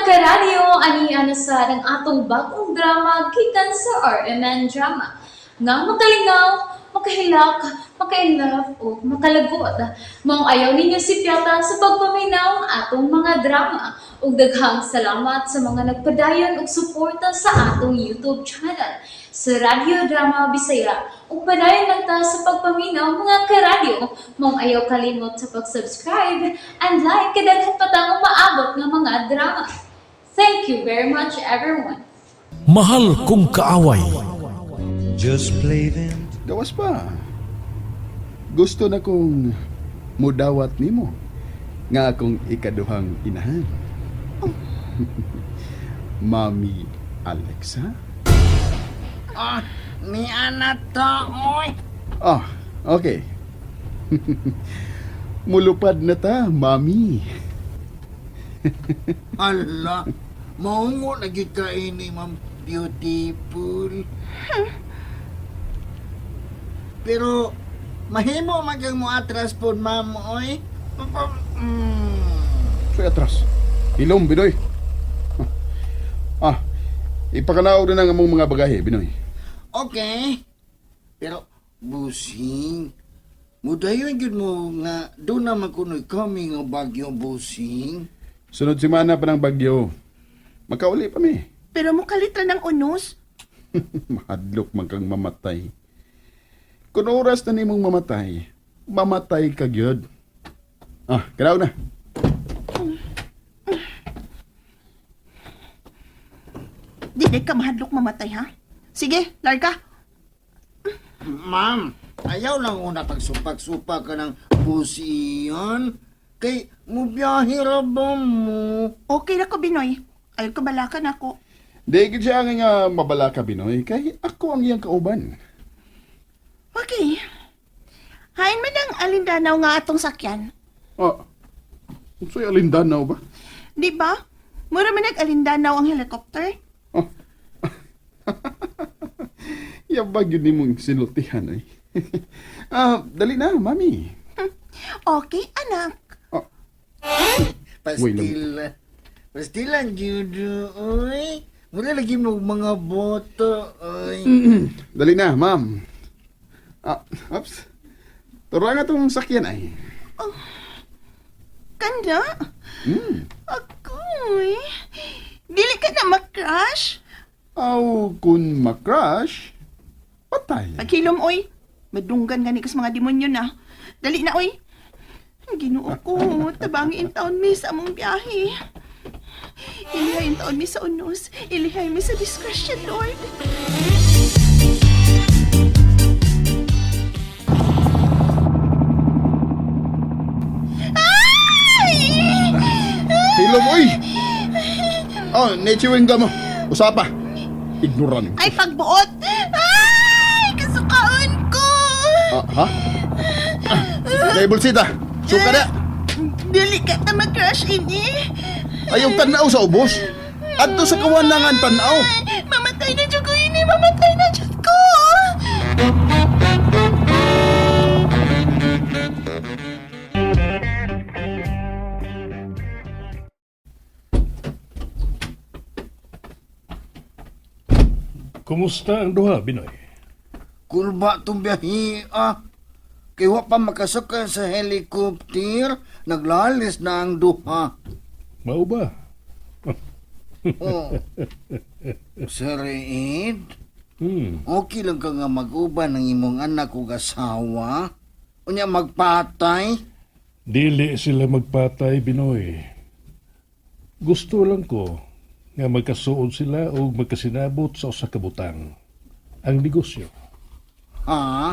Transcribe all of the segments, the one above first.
Karadyo, ani ana sa ang atong bagong drama gikan sa RMN Drama. Nga makalingaw, makahilak, makainlove o makalagot. Maong ayaw ninyo sipyata sa pagpaminaw ang atong mga drama. Ug daghang salamat sa mga nagpadayon og suporta sa atong YouTube channel sa Radyo Drama Bisaya. Ug padayon lang ta sa pagpaminaw, mga karadyo. Maong ayaw kalimot sa pag-subscribe and like kay daghan pa tang umaabot nga mga drama. Thank you very much, everyone. Mahal Kong Kaaway. Just play them. Gawas pa. Gusto na kong mudawat nimo nga akong ikaduhang inahan. Mami Alexa? Ah, ni anak ta, oy. Ah, okay. Mulupad na ta, Mami. Ala, maungo lagi ka ini, ma'am. Beautiful. Pero, mahimo magang mo atras po, ma'am, oy. Soy atras. Hilom, Binoy. Ah, ipakanaog na ang among mga bagahe, Binoy. Okay. Pero, busing, mudayon yun mo nga doon naman kuno'y coming ang bagyo, busing. Sunod semana pa ng bagyo. Makauli pa mi. Pero mukalit ra ng unos. Mahadlok man kang mamatay. Kung oras na nimong mamatay, mamatay ka gyud. Ah, kanaw na. Di ka mahadlok mamatay, ha? Sige, larga. Ma'am, ayaw lang una pagsupak-supak ka ng busiyon. Kay, mubiyahe ra ba mo? Okay ra ko, Binoy. Ayaw ka balakan ako. Di gid siya nga mabala ka, Binoy, kay ako ang iyang kauban. Okay. Hain man ang alindanaw nga atong sakyan. Ah, unsay alindanaw ba? Di ba? Mura man nag-alindanaw ang helicopter. Oh. Yabag yun nimong sinultihan ay. Ah, dali na, mami. Okay, anak. Ah, Pastil. Pastilan, Judo, oy. Mura lagi mo mga boto, oy. Dali na, ma'am. Ah, oops. Turuan nga tong sakyan ay. Kanda? Akoy. Dili ka na mag-crush? Aw, kun makrush, patay. Paghilom, oy. Madunggan gani kas mga demonyo na. Dali na, oy. Ang Ginoo ko, tabangi in taon mi sa among biyahe. Ilihay in taon mi sa unos. Ilihay mi sa discretion, Lord. Ay! Hilom, oy! Oh, nechiwing mo. Usapa. Ignorant. Ay, pagbuot! Ay! Kasukaon ko! Ah, ha? Ah, Dahil bolsita. Suka na. Dili ka na mag-crush ini. Ayaw tanaw sa ubos. Adto sa kawalangan tanaw. Mamatay na dyan ko ini! Mamatay na dyan ko! Kumusta ang duha, Binoy? Kulba tong biyahe, ah. Kay wa pa makasakay sa helicopter, naglalis na ang duha. Mao ba? Oh. Sir Ed, okay lang ka nga mag-uban ng imong anak ug asawa? Unya magpatay? Dili sila magpatay, Binoy. Gusto lang ko nga magkasuod sila o magkasinabot sa usa ka butang. Ang negosyo. Ha?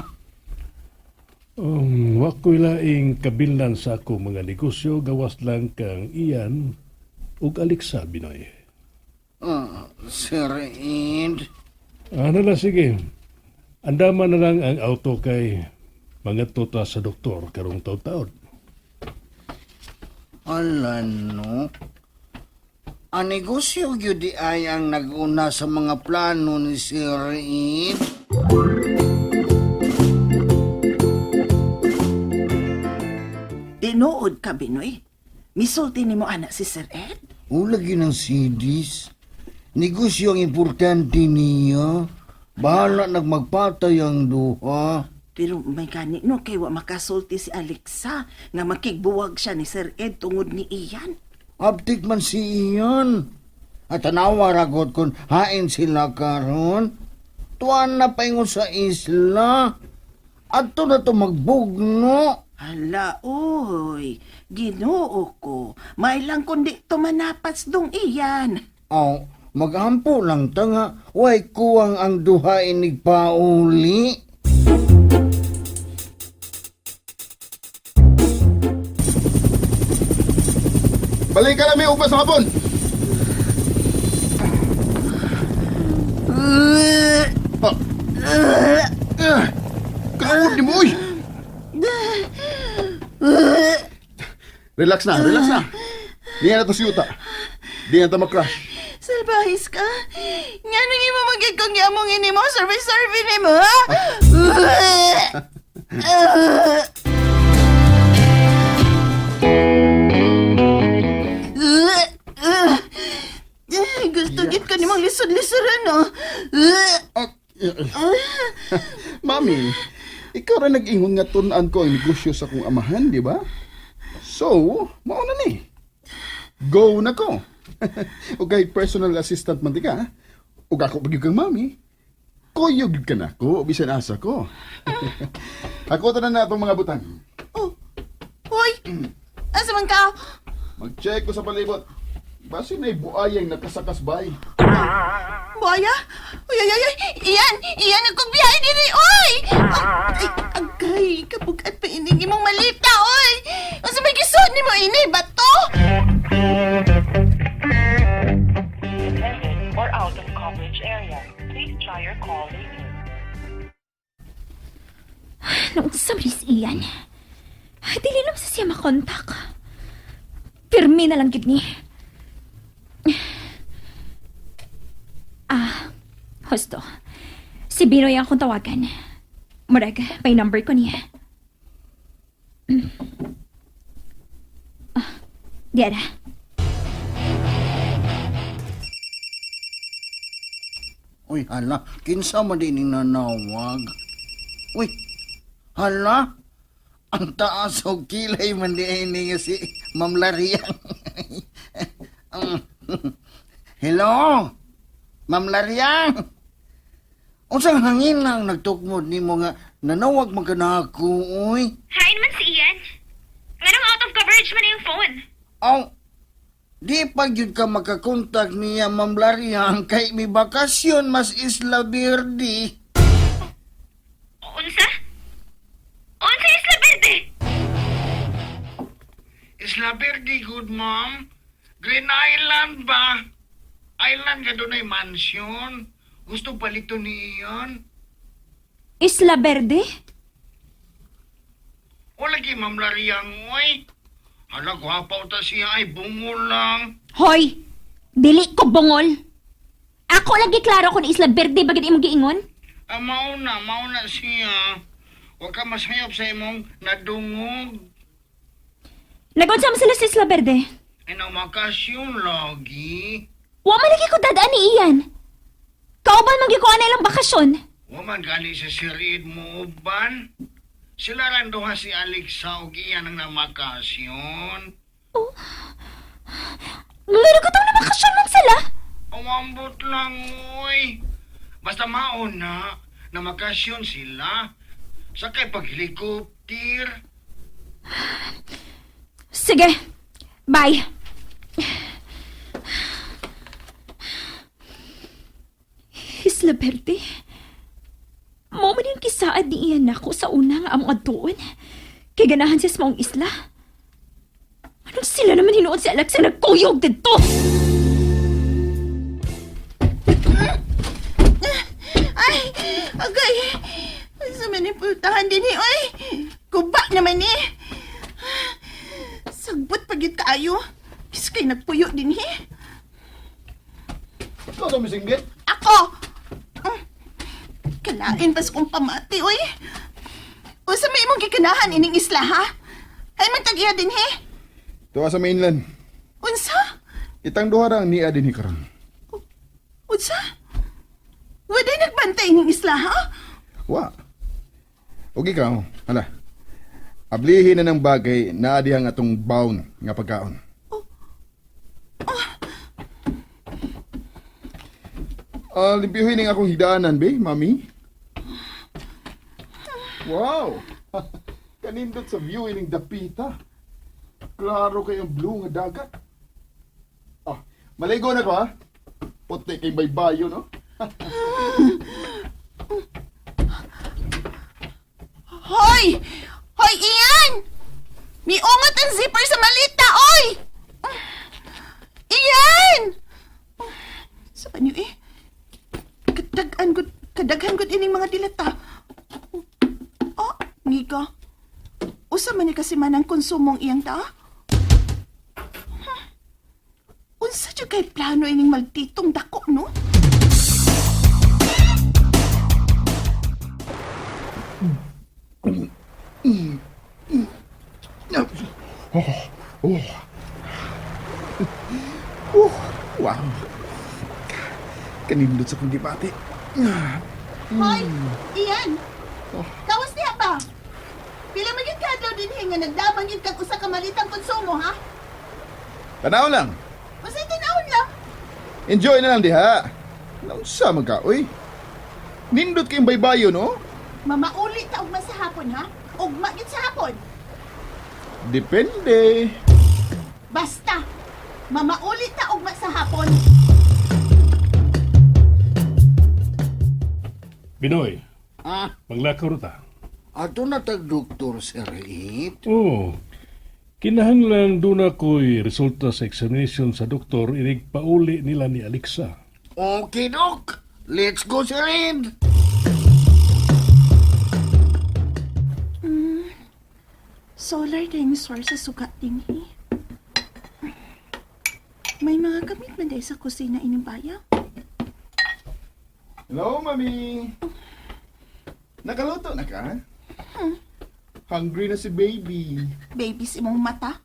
Wa ko'y laing kabilnan sa ako mga negosyo, gawas lang kang Ian ug Alexa, Binoy. Ah, Sir Ed, Ano na, sige. Andaman na lang ang auto kay mga ta sa doktor karong taon-taon. ala no. Ang negosyo gyud di ay ang nag-una sa mga plano ni Sir Ed. Tinuod ka, Binoy. Misulti ni mo anak si Sir Ed. Ulag yun ang CDs. Negosyo ang importante niya. Bahala nagmagpatay ang duha. Pero may gani no kay wa makasulti si Alexa nga makigbuwag siya ni Sir Ed tungod ni Ian. Abtik man si Ian. At tanawa ragot kung hain sila karon. Tuan na paingon sa isla. Ato na to magbugno. Hala, oy, Ginoo ko. May lang kundi tumanapats dong iyan. Aw, magampo lang ta nga. Way kuwang ang duha inig pauli. Balik ka na may upas sa hapon. Ah. Ah. Kaod ni mo, uy! Relax na, relax na. Di na to si Yuta. Di na to makrash. Salbahis ka. Nga nang imo magig kong yamong ini mo, survey-survey ni mo, ha? Gusto gid ko nimong lisod-lisoran, no? Ah, Mami, ikaw ra nag-ingon nga tun-an ko ang negosyo sa kong amahan, di ba? So, mao na ni. Go na ko. Okay, personal assistant man di ka. Ug ako pag kang mami. Kuyog gyud ka na ko, bisan asa ko. Ako tanan na atong mga butang. Oh, hoy! Asa man ka? Mag-check ko sa palibot. Basi na'y buayang nakasakas bay. Buaya? Uy, ay, ay, ay! Iyan! Iyan akong biyahe diri! Uy! Ay, agay! Kabugat pa ining imong malita, uy! Unsa may gisuot nimo ini? Bato? Attended or out of coverage area. Please try your call later. Noong sa si Ian, dili naman sa siya makontak. Pirmi na lang gid ni. Ah, husto. Si Binoy ang akong tawagan. Murag, may number ko niya. Ah, di ara. Uy, hala, kinsa man din ning nanawag. Uy, hala, ang taas og kilay man di ay ni nga si Ma'am Lariang. Hello, Ma'am Lariang. Unsang hangin lang nagtukmod nimo nga nanawag man ka na ako, uy. Hain man si Ian. Nganong out of coverage man yung phone? Aw, di pa gyud ka makakontak niya Ma'am Lariang kay mi bakasyon mas Isla Verde. Unsa? Unsa Isla Verde? Isla Verde, good ma'am. Green Island ba? Island ka doon ay mansion. Gusto palito ni iyon. Isla Verde? O lagi, ma'am Lariang, oy. Hala, gwapaw ta siya ay bungo lang. Hoy! Dili ko bungol! Ako lagi klaro kung Isla Verde bagid imong giingon. Ah, mauna, mauna siya. Huwag ka masayop sa imong nadungog. Nagunsa man sila sa Isla Verde. Ay, namakasyon lagi. Wa man lagi ko dadaan ni Ian. Kauban man gyud ko ana ilang bakasyon. Waman gani sa sirid mo uban. Sila randoha si Alexa og iyan ang namakasyon. Oh. Ngano ko tong nabakasyon man sila? Umambot lang, uy. Basta mauna, namakasyon sila. Sakay pag helicopter. Sige. Bye. Isla Verde. Mao man yung kisaad ni Ian nako sa una nga among adtuon. Kay ganahan siya sa maong isla. Anong sila naman hinuon si Alexa nagkuyog didto? Ay, agay! Sa manipultahan din eh, oy! Kuba naman eh! Sagbot pag yun kaayo. Kis kay nagpuyo din eh. Ikaw sa misinggit? Ako! Kalain pas kong pamati, oy! Usa may imong gikanahan ining isla, ha? Ay man tag-iya din, he? Tuwa sa mainland. Unsa? Itang duha ra ang niya dinhi karon. Unsa? Wala nagbantay ning isla, ha? Wa. Og ikaw, hala. Ablihin na ng bagay na dihang atong baon nga pagkaon. Ah, limpyuhin ning akong higdaanan, be, mami. Wow! Kanindot sa view ining dapita. Klaro kay ang blue nga dagat. Ah, maligo na ko ha. Puti kay baybayo, no? Hoy! Hoy, Ian! Miungot ang zipper sa malita, oy! Ian! Sa kanyo eh. Kadaghan gud ining mga dilata. Oh, ngiga. Usa man ni kasi man ang konsumong iyang ta? Unsa jud kay plano ining malditong dako, no? Oh. Oh, wow. Kanindot sa kong gibati. Hoy, Ian! Kawas niya ba? Pila man gyud kadlaw dinhi nga nagdamang gyud kag usa ka malitang konsumo, ha? Tanaw lang. Unsay tinawon lang? Enjoy na lang diha. Naunsa man ka, oy. Nindot kayong baybayo, no? Mamauli ta ugma sa hapon, ha? Ugma gyud sa hapon. Depende. Basta, mamauli ta ugma sa hapon. Binoy, Ah, maglakaw ra ta. ato na tag doktor, Sir It. Oo. Kinahanglan doon ako'y resulta sa examination sa doktor inig pauli nila ni Alexa. Okay, Doc. Let's go, Sir Ed. Solar dinosaur sa sugat dinhi. May mga gamit man dahil sa kusina inyong baya. Hello, mami. Nakaluto na ka? Hungry na si baby. Baby, si imong mata.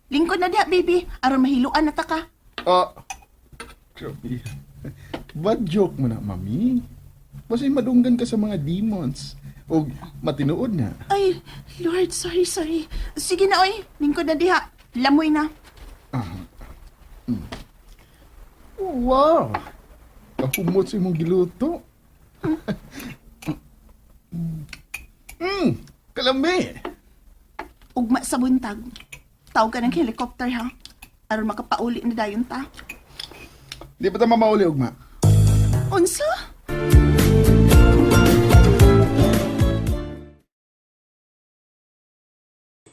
Lingkod na diha, baby. Aron mahiluan na ta ka. Ah. Grabe. Bad joke mo na, mami. Basta madunggan ka sa mga demons. O matinuod na. Ay, Lord, sorry, sorry. Sige na, oy. Lingkod na diha. Lamoy na. Oh, wow! Kahumot sa imong giluto. Kalami. Ugma sa buntag. Tawag ka ng helicopter, ha? Aron makapauli na dayon ta. Di pa ta mamauli, ugma. Unsa?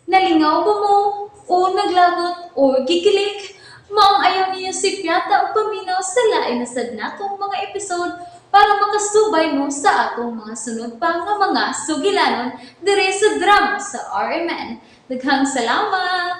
Nalingaw ba mo? O naglagot o gikilig? Maong ayaw niyo si Piata o paminaw sa lain na sad natong mga episode para makasubay mo sa atong mga sunod pa nga mga sugilanon dire sa drama sa RMN. Daghang salamat!